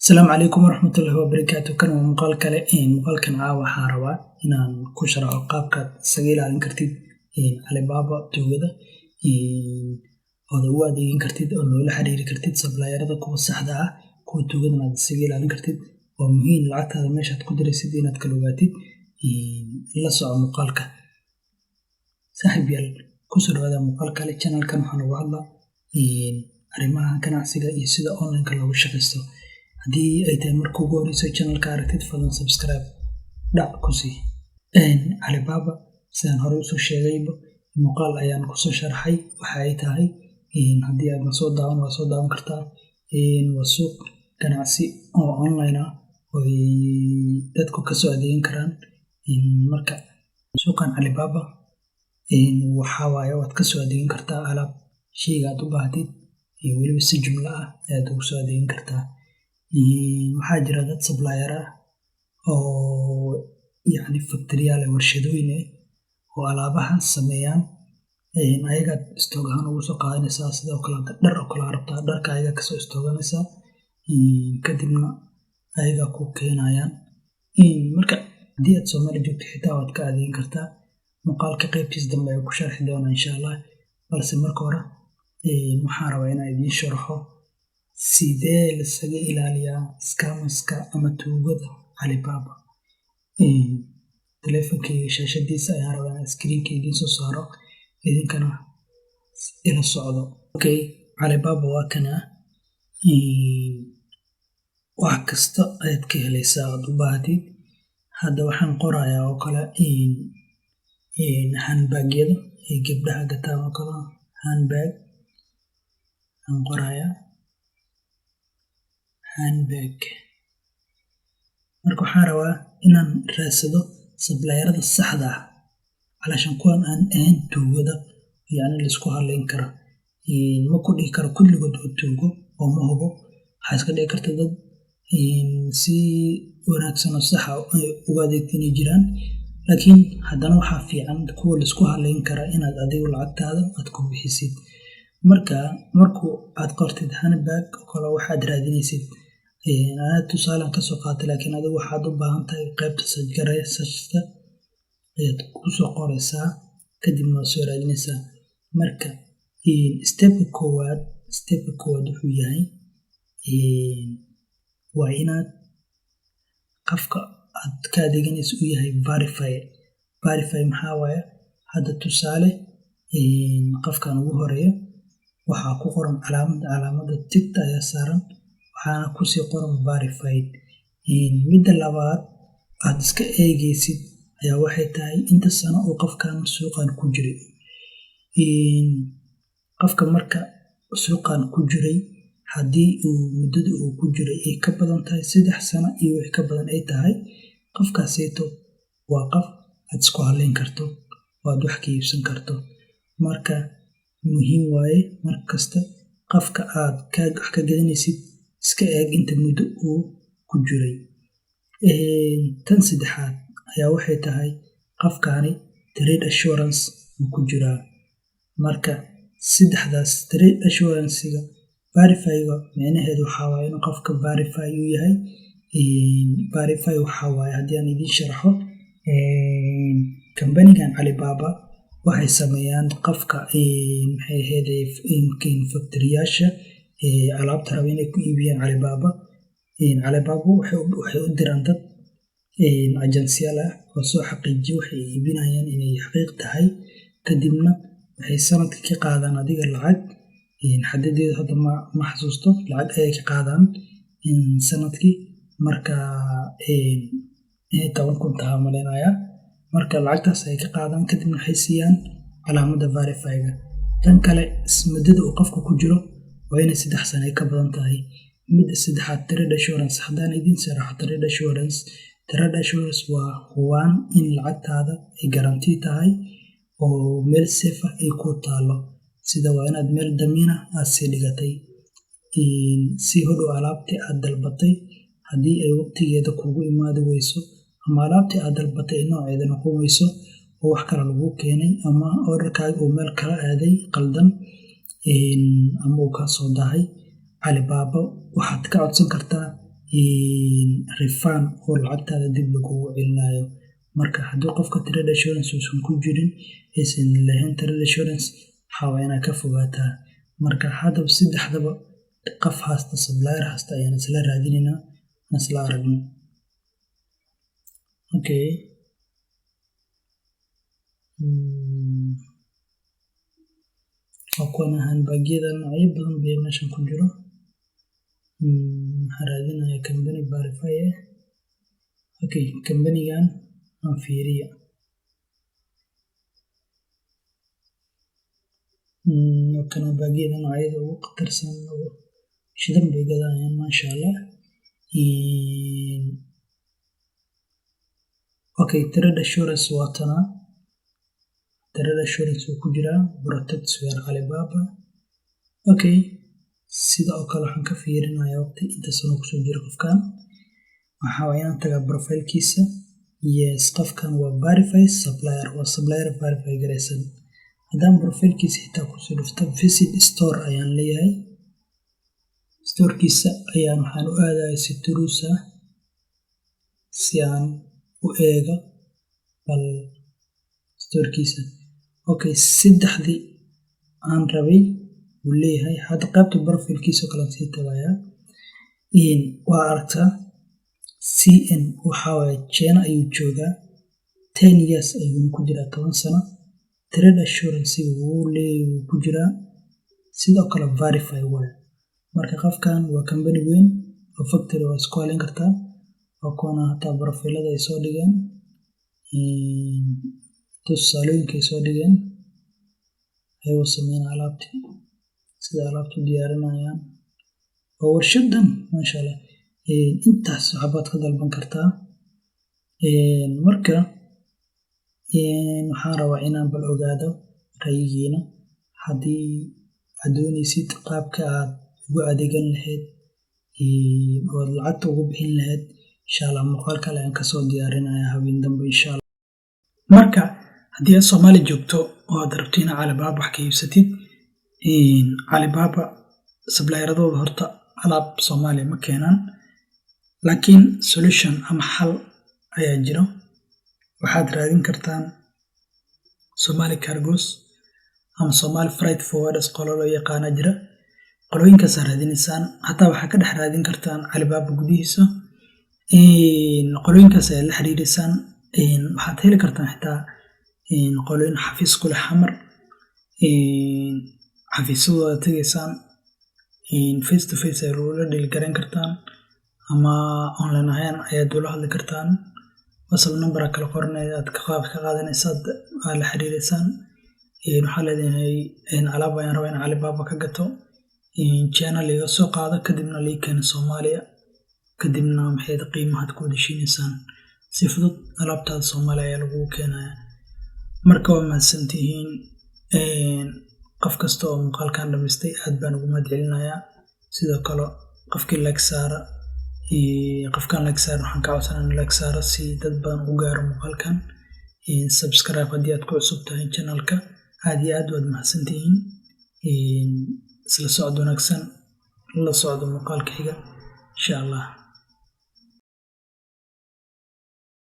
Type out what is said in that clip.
Asalaamu calaykum waraxmatullaahi wabarakaatu. Kan waa muuqaal kale. Muuqaalkan caawa waxaan rabaa inaan ku sharaxo qaabkaad isaga ilaalin kartid Alibaba tuugada, ood ugu adeegin kartid oo noola xiriiri kartid supplier-ada kuwa saxda ah, kuwa tuugadana aad isaga ilaalin kartid. Waa muhiim lacagtaada meeshaad ku diraysid inaad kala ogaatid. La soco muuqaalka. Saaxiib yaal, kusoo dhawaada muuqaal kale. Channelkan waxaan uga hadlaa arrimaha ganacsiga iyo sida online-ka loogu shaqaysto. Haddii ay tahay marka ugu horeyso channelka aragtid, fadlan subscribe dhac ku sii. Alibaba, sidaan hore usoo sheegayba, muuqaal ayaan kusoo sharaxay waxa ay tahay. Haddii aadan soo daawan, waa soo daawan kartaa. Waa suuq ganacsi oo online ah oo ay dadku kasoo adeegan karaan. Marka suuqan Alibaba waxaa waaye waad kasoo adeegan kartaa alaab, sheyga aad u baahatid, iyo weliba si jumlo ah ayaad ugu soo adeegan kartaa. Waxaa jira dad supplier ah oo yacni factory-yaal ah, warshadooyin ah oo alaabaha sameeyaan. Ayagaad stock ahaan ugu soo qaadanaysaa. Sidoo kale dhar oo kale aad rabtaa, dharka ayagaa kasoo stooganaysaa, kadibna ayagaa kuu keenayaan. Marka haddii aad Soomaali joogto xitaa waad ka adeegan kartaa. Muuqaalka qaybtiisa dambe ayaan ku sharxi doonaa, insha Allah. Balse marka hore waxaan rabaa inaan idiin sharaxo sidee laisaga ilaaliyaa scammers-ka ama tuugada Alibaba. Taleefankeyga shaashadiisa ayaan rabaa inaan screen-ka idiin soo saaro, idinkana ila socdo. Okay, Alibaba waa kana. Wax kasta ayaad ka helaysaa aad u baahatid. Hadda waxaan qorayaa oo kale handbag-yada ay gabdhaha gataan oo kale. Handbag aan qorayaa, handbag. Marka waxaan rabaa inaan raadsado supplier-ada saxda ah, calashaan kuwan aan ahayn tuugada, yacni laisku haleyn karo. Ma ku dhihi karo kulligood waa tuugo oo ma hubo. Waxaa iska dhici karta dad si wanaagsan oo sax ah ugu adeegta inay jiraan, laakiin haddana waxaa fiican kuwa laisku haleyn kara inaad adigu lacagtaada aad ku bixisid. Marka markuu aad qortid handbag oo kale waxaad raadinaysid, anaa tusaalaan kasoo qaatay, laakiin adigu waxaad u baahan tahay qaybta search-ta ayaad kusoo qoraysaa, kadibna waad soo raadinaysaa. Marka step-ka koowaad wuxuu yahay waa inaad qofka aad ka adeeganayso uu yahay verify. Verify maxaa waaye? Hadda tusaale, qofkan ugu horeeyo waxaa ku qoran calaamad, calaamadda tick-ta ayaa saaran, waxaana kusii qoran verified. Midda labaad aad iska eegaysid ayaa waxay tahay inta sano uu qofkan suuqan ku jiray. Qofka marka suuqan ku jiray, haddii uu muddada uu ku jiray ay ka badan tahay 3 sano iyo wixii ka badan ay tahay, qofkaaseeto waa qof aad isku haleyn karto oo aad wax ka iibsan karto. Marka muhiim waaye mar kasta qofka aad wax ka gadanaysid iska eeg inta muddo uu ku jiray. Tan saddexaad ayaa waxay tahay qofkaani trade assurance ma ku jiraa. Marka saddexdaas, trade assurance-ga, verify-ga micnaheedu waxaa waaye inuu qofka verify uu yahay. Verify waxaa waaye, haddii aan idiin sharxo, kambanigan Alibaba waxay sameeyaan qofka, maxay ahayd, factory-yaasha alaabta raba inay ku iibiyaan Alibaba. Alibaba waxay u diraan dad agency-yaal ah oo soo xaqiijiyo waxay iibinayaan inay xaqiiq tahay. Kadibna waxay sanadkii ka qaadaan adiga lacag xadadeeda, hadda ma xasuusto, lacag ayay ka qaadaan sanadkii. Marka inay 10,000 tahay malaynayaa. Marka lacagtaas ay ka qaadaan, kadibna waxay siiyaan calaamadda verify-ga. Tan kale, muddada uu qofka ku jiro waa inay 3 sano ay ka badan tahay. Midda saddexaad, trade assurance. Haddaan idiin sharaxo trade assurance, trade assurance waa hubaan in lacagtaada ay guarantee tahay oo meel safe ah ay ku taalo, sida waa inaad meel damiin ah aad sii dhigatay, si hodhow alaabtii aad dalbatay haddii ay waqtigeeda kugu imaadi weyso ama alaabtii aad dalbatay nooceeda noqon weyso oo wax kale lagu keenay ama order-kaaga uu meel kala aaday qaldan ama uu kaa soo dahay, Alibaba waxaad ka codsan kartaa Refund oo lacagtaada dib lagugu celinayo. Marka haddii qofka trade assurance uusan ku jirin, aysan lahayn trade assurance, waxaa waa inaad ka fogaataa. Marka haddaba saddexdaba qof haysta, supplier haysta, ayaan isla raadinaynaa, aan isla aragno. Okay. Waa kuwan handbag-yada, noocyo badan bay meeshan ku jiro. Waxaan raadinayaa company verify eh. Okay, company-gan aan fiiriya. Kana bag-yada noocyada ugu khatarsan oo shidan bay gadayaan, maasha Allah. Okay, trade assurance waa tana. Trade assurance wuu ku jiraa, protect your Alibaba. Okay, sida oo kale waxaan ka fiirinayaa waqti inta sano kusoo jiro qofkan. Waxaa waa inaan tagaa profile-kiisa. Yes, qofkan waa verify supplier, waa supplier verify garaysan. Haddaan profile-kiisa xitaa kusoo dhufto, visit store ayaan leeyahay. Store-kiisa ayaan waxaan u aadayaa si toos ah si aan u eego bal store-kiisa. Okay, saddexdii aan rabay wuu leeyahay. Hadda qaybta profile-kiisa oo kale aan sii tagayaa. Waa aragtaa, CN waxaa waaye China ayuu joogaa. 10 years ayuu ku jiraa, 10 sano. Trade assurance wuu leeyahay, wuu ku jiraa. Sidoo kale verify waaye. Marka qofkan waa company weyn oo factory, waa isku halayn kartaa. Waa kuwana hataa profile-ada ay soo dhigeen, tusaalooyinka ay soo dhigeen ayagoo sameynaya alaabtii, sida alaabta u diyaarinayaan. Waa warshadan, maasha Allah. Intaas waxbaad ka dalban kartaa. Marka waxaan rabaa inaan bal ogaado ra'yigiina. Haddii aad doonaysid qaabka aad ugu adeegan lahayd oo aad lacagta ugu bixin lahayd, insha Allah muuqaal kale ayaan kasoo diyaarinayaa habeen dambe, insha Allah. Marka haddii aad Soomaali joogto oo aad rabto inaad Alibaba wax ka iibsatid, Alibaba supplier-adooda horta alaab Soomaaliya ma keenaan, laakiin solution ama xal ayaa jiro. Waxaad raadin kartaan Somali Cargos ama Somali Freight Forwarders, qolo loo yaqaana jira. Qolooyinkaasaa raadinaysaan. Hataa waxaa ka dhex raadin kartaan Alibaba gudihiisa. Qolooyinkaas ayaa la xiriireysaan. Waxaad heli kartaan xitaa qolooyin xafiis ku leh Xamar. Xafiisyadooda tegaysaan, face to face ayaa lagula deal gareyn kartaan ama online ahaan ayaad ula hadli kartaan. WhatsApp number aa kala qoranaya, aad ka qaadanaysaa, aa la xiriireysaan. Waxaa leedahay, alaab ayaan rabaa in Alibaba ka gato, China liiga soo qaado, kadibna lii keeno Soomaaliya. Kadibna maxay qiimahaad ku wada heshiineysaan. Si fudud alaabtaada Soomaaliya ayaa lagugu keenaya. Marka waa mahadsantihiin. Qof kasta oo muuqaalkan dhamaystay aad baan ugu mahadcelinayaa. Sidoo kale qofkii like saara, qofkaan like saarin, waxaan ka codsanaa inuu like saaro si dad badan u gaaro muuqaalkan. Subscribe haddii aad ku cusub tahay channelka. Aad iyo aad waad mahadsantihiin. Isla socod wanaagsan, la socdo muuqaalka xiga, insha Allah.